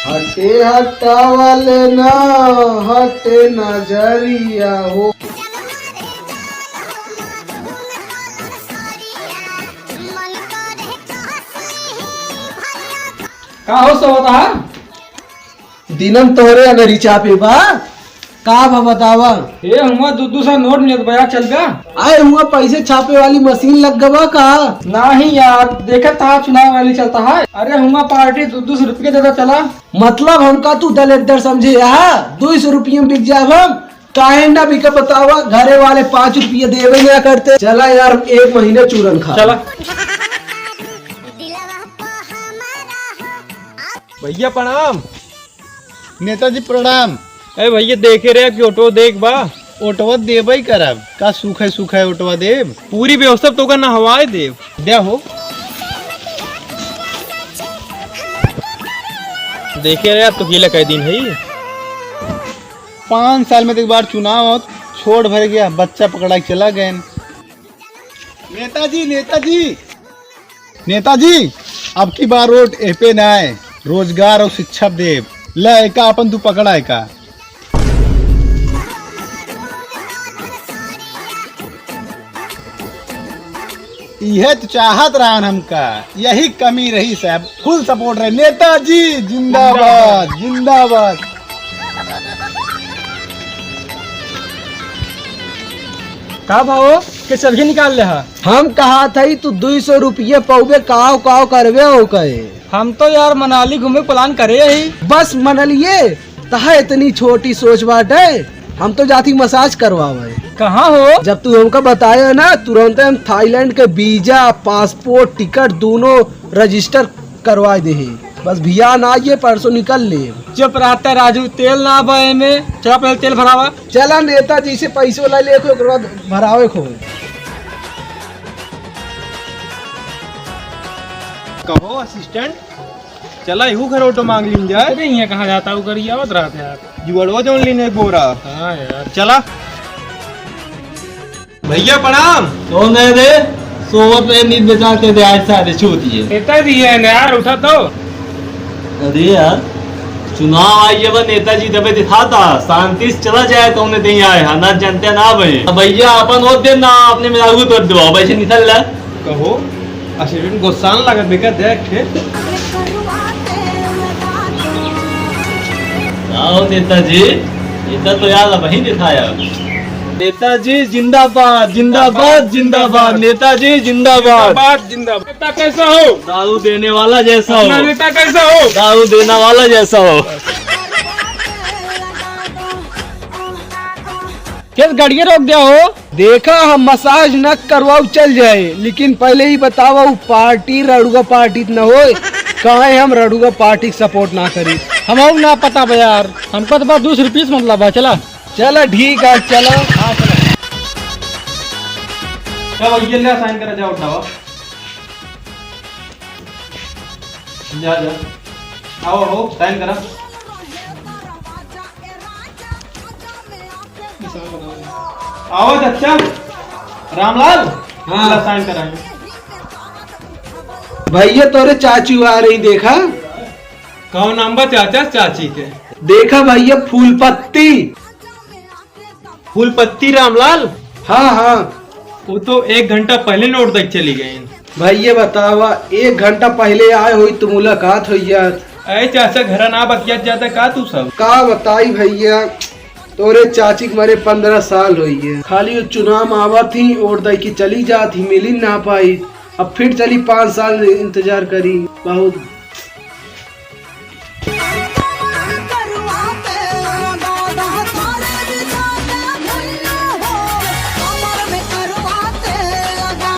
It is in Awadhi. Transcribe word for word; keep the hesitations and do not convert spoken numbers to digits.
हटे हटावल ना, हटे नजरिया हो। का हो सब होता है? दिनम तोहरे अनरी चापे बा। का बा बतावा? ए, हुआ दू दू सौ नोट मिलत बा यार, चल बा। आए हुआ पैसे छापे वाली मशीन लग गवा का? नाही यार, देखत था चुनाव वाली चलता है। अरे हुआ पार्टी दू दू सौ रुपये देता चला। मतलब हमका तू दलेद्दर समझे हा? दू सौ रुपये में बिक जाब हम? काहे ना बिका बतावा? घरे वाले पाँच रुपये देवे ना करते। चला यार, एक महीने चूरन खा। चला। भैया प्रणाम। नेताजी प्रणाम। अरे भैया, देखे रहे कि ओटो देख बा। ओटवा देबे करब, का सूखे सूखे ओटवा देब? पूरी व्यवस्था तो का नहवाए देब। द्या हो। देखे रहे, अब तो गीला कई दिन है। पाँच साल में तो एक बार चुनाव होत, छोड़ भर गया, बच्चा पकड़ा के चला गए। नेताजी, नेताजी, नेताजी, अब की बार वोट एपे ना आए, रोजगार और शिक्षा देब। ले, एका अपन तू पकड़ा एका। इहे तो चाहत रहन हमका, यही कमी रही साहब। Full support रहे। नेताजी जिंदाबाद, जिंदाबाद। का भाओ, के चरखी निकाल ले हा? हम कहा था तू दुई सौ रुपये पउबे, काव काव करबे हो कहे। हम तो यार मनाली घूमे plan करे ही। बस मनालिए? तहा इतनी छोटी सोच बाटे। हम तो जाती massage करवावे। कहाँ हो? जब तू हमका बताया ना, तुरंत हम Thailand के visa, passport, ticket दोनों register करवा दे ही। बस भैया ना आइए, परसों निकल ले। चुप रहता राजू, तेल ना बा एमे। चला पहले तेल भरावा। चला नेताजी से पैसो ला ले, ओकरे बाद भरावे को। कहो assistant, चला इहू घर auto मांग लीन जाए। अरे, यहाँ कहाँ जाता, वो करी आवत रहत है यार। जुअड़वा जौन लीने बोरा। हाँ यार। चला। भैया प्रणाम। कौन है रे? सोवत रहे, नींद में जाके दे, आज सारे छू दिए। नेताजी है ना यार, उठा तो। अरे यार, चुनाव आई है, बस नेताजी तबे दिखाता, शांति से चला जाए, कौन नहीं आए, हाँ, ना जनते ना भाई। अब भैया अपन वोट दे ना, अपने में लागू कर दो, अब ऐसे निकल ले। कहो, असिन गोसान लागत बेका देख के। आओ नेताजी, नेता तो यार अब ही दिखाया। नेताजी जिंदाबाद, जिंदाबाद, जिंदाबाद। नेताजी जिंदाबाद। जिंदाबाद, जिंदाबाद। नेता कैसा हो? दारू देने वाला जैसा हो। अपना नेता कैसा हो? दारू देने वाला जैसा हो। केस गाड़िया रोक दिया हो। देखा, हम massage न करवाऊ चल जाए, लेकिन पहले ही बतावा, उ party रड़ुआ party न होए, काहे हम रड़ुआ party के support ना करी। हमहू ना पता बा यार, हमका तो बस दो सौ रुपये से मतलब बा। चला। चला, ठीक है, चला। हाँ, चला। चलो, ये ले, sign करा, जाओ, उठाओ। जा, जा। आओ, आओ, sign करा। आओ, चाचा। रामलाल, हाँ। ला, sign करा। भैया, तोरे चाची आ रही, देखा। कौन नाम बा चाचा, चाची के? देखा भैया, फूलपत्ती। फूलपत्ती रामलाल? हाँ, हाँ। वो तो एक घंटा पहले नोट देके चली गई। भैया बतावा, एक घंटा पहले आए होई तो मुलाकात होई जात। अरे चाचा, घरा ना बतियात जाता का तू सब? का बताई भैया, तोरे चाची के मरे पन्द्रह साल होई गए। खाली वो चुनाव में आवत ही, वोट दे के चली जात ही, मिली ना पाई। अब फिर चली पाँच साल इंतजार करी, बहुत